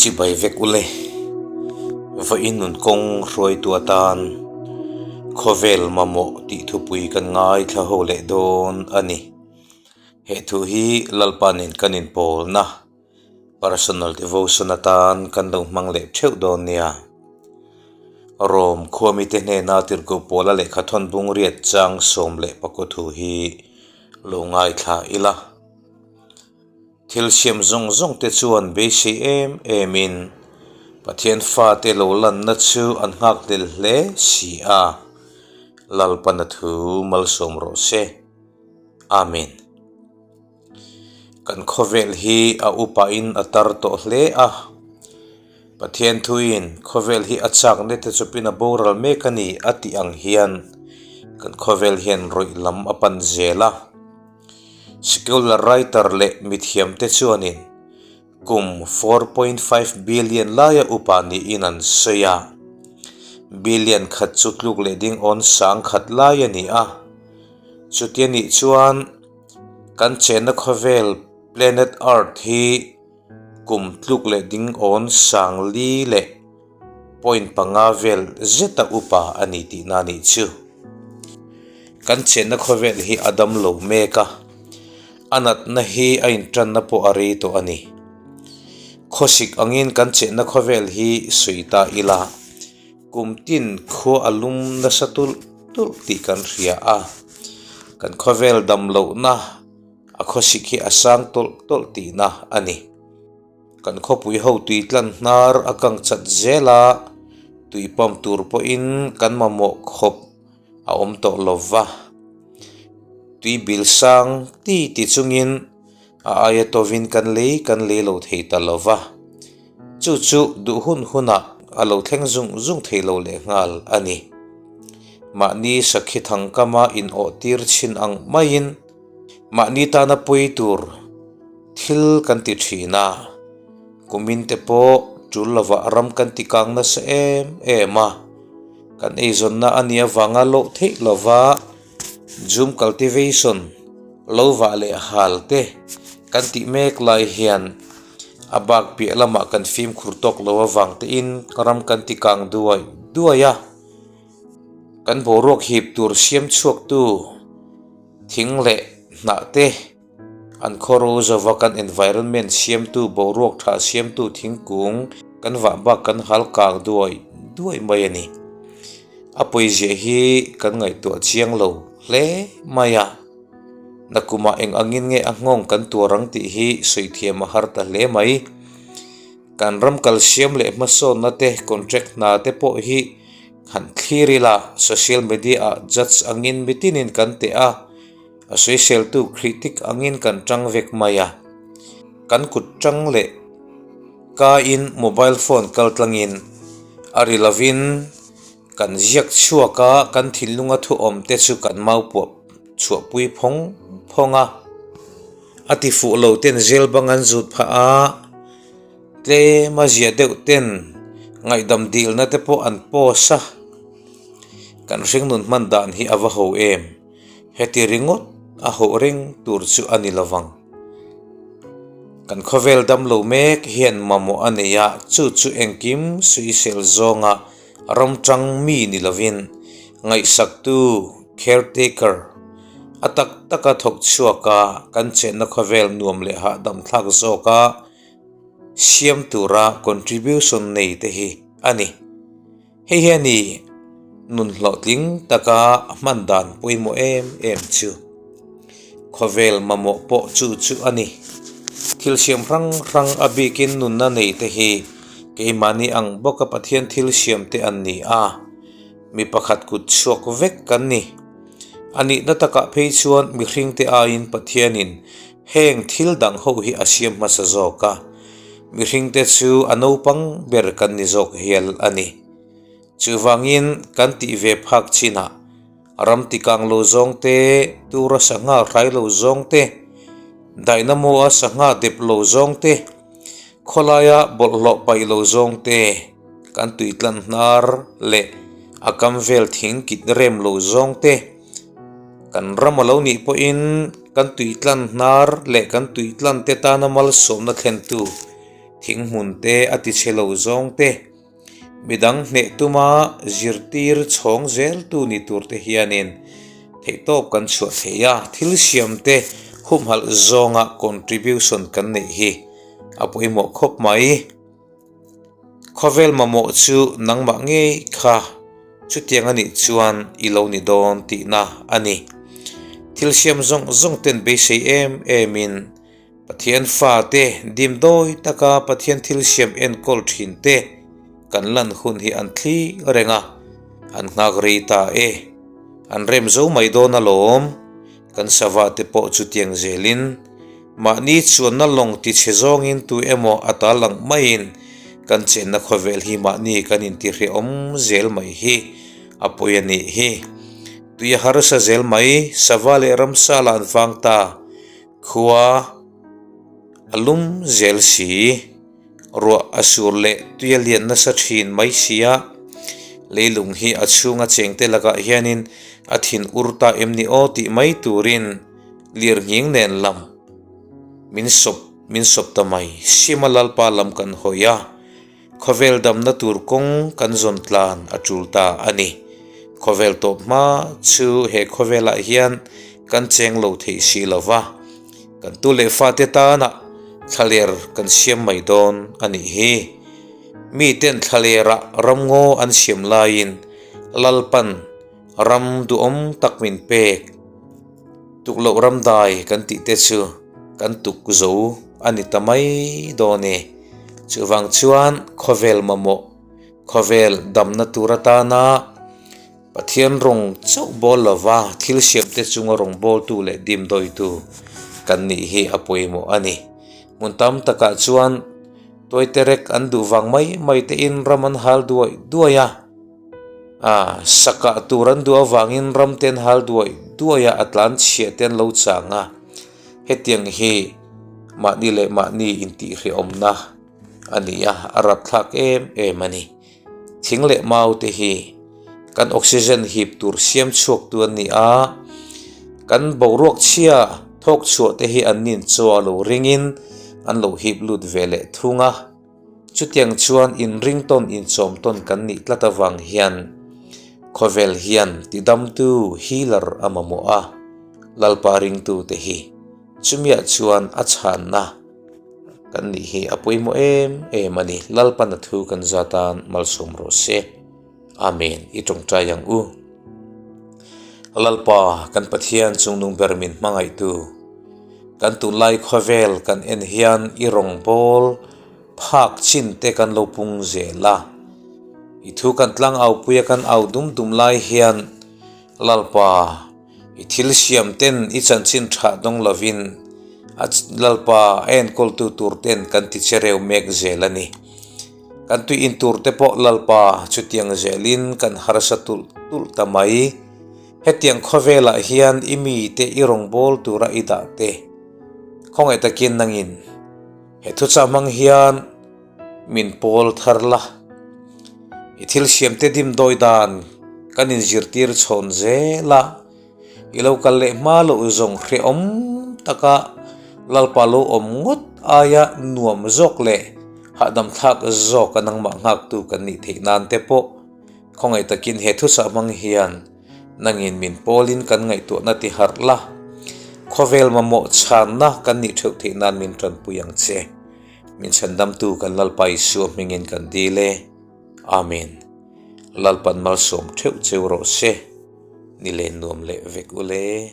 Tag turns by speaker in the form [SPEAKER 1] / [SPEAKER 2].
[SPEAKER 1] Chibai vek ule, vawiin nun kawng hruaitu atan khawvel mamawh tih thupui kan ngaithla ho leh dawn a ni. He thu hi Lalpa nen kan inpawlna personal devotion atan kan lo hmang leh theuh dawn nia. Rom khuamite hnena tirhkoh pawla lehkha thawn bung riat chang 14 thu hi lo ngaithla ila. Thil siam zawng zawng te chuan beisei em em in Pathian fate lo lanna chu an nghak hlel hle si a, Lalpana thu malsawm rawh se. Amen. Kan khawvel hi a upa in a tar tawh hle a, Pathian thuin khawvel hi a chak nete chawpin a boral mek a ni a tih ang hian kan khawvel hian rawih lam a pan zel a. Secular writer leh mithiamte chuanin kum 4.5 billion laia upa niin an sawi a. Billion khat chu tluk leh ding awn sang khat lai a ni a. Chutia nih chuan kan chenna khawvel planet Earth hi kum tluk leh ding awn sang li leh point panga vel zeta upa a ni tihna a nih chu. Kan chenna khawvel hi a dam lo mek a, a natna hi a intanna pawh a rei tawh a ni. Khawsik angin kan chenna khawvel hi sawi ta ila, kum tin khua a lum nasa tulh tulh tih kan hria a, kan khawvel dam lohna a khawsik hi a sang tawlh tawlh tihna a ni. Kan khawpui ho tui tlan hnar a kang chat zel a, tui pump tur pawhin kan mamawh khawp a awm tawh lo va. Tui bil sang ti ti chungin a aia tawvin kan lei kan lei lo thei ta lo va. Chu chu duh hun hunah a lo thleng zung zung thei lo lehnghal a ni. Mahni sakhi thangkama inawh tir chhin ang maiin Mahni tana pawi tur thil kan ti thin a, kumin te pawh tul lovah ram kan ti kang nasa em em a, kan eizawnna a nih avanga loh theih lova zoom cultivation lo vah leh hal te kan tih mek lai hian a bak piah lamah kan fimkhur tawk lo avang tein ram kan ti kang duai duai a, kan boruak hip tur siam chhuaktu. Thing leh hnah te an khawro zova kan environment siamtu boruak tha siamtu thingkung kan vah bak kan hal kang duai duai mai a ni. A pawizia hi kan ngaihtuah chiang lo hle mai a, nakumah eng angin nge a nghawng kan tuar ang tih hi sawi thiam a har ta hle mai. Kan ram kalsiam leh hmasawnna te contract hna te pawh hi han thlir ila social media ah judge angin mitinin kan teh a, a sawiseltu critic angin kan tang vek mai a. Kan kut tang leh kaiin mobile phone kal tlangin a ri lovin kan ziak chhuak a, kan thinlunga thu awm te chu kan mau puah chhuahpui phawng phawng a. A ti fuh lo ten zel bang an zut phah a, tlem a zia deuh ten ngaihdam dilna te pawh an post a, kan hringnun hman dan hi a va ho em, heti ringawt a hoh reng tur chu a ni lovang. Kan khawvel dam lo mek hian mamawh a nei a, chu chu engkim suisel zawnga Ram tang mi ni lovin ngaihsaktu, caretaker, a tak taka thawk chhuak a, kan chenna khawvel nuam leh hahdam thlak zawka siam tura contribution nei te hi a ni. Hei hi a ni nun hlawhtling taka hman dan pawimawh em em chu. Khawvel mamawh pawh chu chu a ni. Thil siam hrang hrang a bikin nunna nei te hi keimahni ang bawka Pathian thil siam te an ni a, mi pakhat kut chhuak vek kan ni. A nihna takah phei chuan mihring te aiin Pathianin heng thil dang ho hi a siam hmasa zawk a, mihring te chu a naupang ber kan ni zawk hial a ni. Chuvangin kan tih ve phak chinah Ram tikang lo zawng te, tura sangha hrai lo zawng te, dynamo a sangha dep lo zawng te, khawlaia bawlhhlawh paih lo zawng te, kan tuitlan hnar leh a kam vel thing kit rem lo zawng te, kan ram a lo nih pawhin kan tuitlan hnar leh kan tuitlan te tana malsawmna thlentu. Thing hmun te a ti chhe lo zawng te, midang hneh tuma zirtir chhawng zeltu ni tur te hianin theihtawp kan chhuah thei a, thil siam te humhalh zawnga contribution kan neih hi a pawimawh khawp mai. Khawvel mamawh chu nangmah ngei kha chutiang a nih chuan i lo ni dawn tihna a ni. Thil siam zawng zawng ten beisei em emin Pathian fate dimdawi taka Pathian thil siam enkawl thin te kan lan hun hi an thli reng a, an nghak rei ta e. An rem zo mai dawn alawm. Kan sava te pawh chutiang zelin mahni chuanna lawng ti chhe zawngin tu emaw a ta lang maiin kan chenna khawvel hi mahni kan intihrehawm zel mai hi a pawi a nih hi. Tui a harsa zel mai, sava leh ramsa lah an vang ta, khua a lum zel si. Ruah a sur leh tui a lian nasa thin mai sia, leilung hi a chhunga chengte lakah hianin a thin ur ta em ni aw tih mai turin lirnghing nen lam min sawp min sawp ta mai. Sima Lalpa lam kan hawi a, khawvel damna tur kawng kan zawn tlan a tul ta a ni. Khawvel tawp hma chu he khawvelah hian kan cheng lo thei si lo va. Kan tu leh fate tana thlaler kan siam mai dawn a nih hi. Miten thlalerah ramngaw an siam laiin Lalpan ram duhawm tak min pek. Tukloh ramdai kan tih te chu kan tuk zo a ni ta mai dawn e. Chuvang chuan khawvel mamawh, khawvel damna tur atana Pathian rawng chauh bawl lova thil siamte chunga rawng bawltu leh dimdawitu kan nih hi a pawimawh a ni. Hmun tam takah chuan tuaiterek an duh vang mai mai tein ram an hal duai duai a, a sakah tur an duh avangin ram te an hal duai duai a, a tlan chhiah te an lo chang a. Hetiang hi mahni leh mahni intihhrehawmna a ni a, a rapthlak em em a ni. Thing leh mau te hi kan oxygen hip tur siam chhuak tu an ni a, kan boruak chhia thawk chhuah te hi an nin chaw a lo ringin an lo hip lut ve leh thung a, chutiang chuan inring tawn inchawm tawn kan nih tlat avang hian khawvel hian tidamtu healer a mamawh a, Lalpa ringtu te hi chumiah chuan a chhanna. Kan nih hi a pawimawh em em a ni. Lalpan a thu kan zat a malsawm rawh se. Amen. I tawngtai ang u. Lalpa kan Pathian chungnung ber min hmangaihtu. Kan tunlai khawvel kan en hian i rawngbawl phak chin te kan lo pung zel a. I thu kan tlang au pui a kan au dum dum lai hian Lalpa I thil siam ten i chanchin tha dawng lovin a Lalpa a enkawltu tur ten kan ti che reu mek zel a ni. Kan tui in tur te pawh Lalpa chutiang zelin kan harsa tulh tulh ta mai. Hetiang khawvelah hian i mite i rawngbâwl tura i dah te khawngaih takin nangin he thuchah hmang hian Min pawl thar la. I thil siamte dimdawi dan kan inzirtir chhawn zel a, i lo kal leh hma loh zawng hrehawm taka Lalpa lo awm ngawt aia nuam zawk leh hahdam thlak zawk a nangmah nghaktu kan nih theih nan te pawh khawngaih takin he thusah hmang hian nangin min pawlin kan ngaihtuahna ti harh la, khawvel mamawh chhanna kan nih theuh theih nan min tanpui ang che. Min chhandamtu kan Lalpa Isua hmingin kan dil e. Amen. Lalpan malsawm theuh cheu rawh se. Ni len nuam leh vek ule.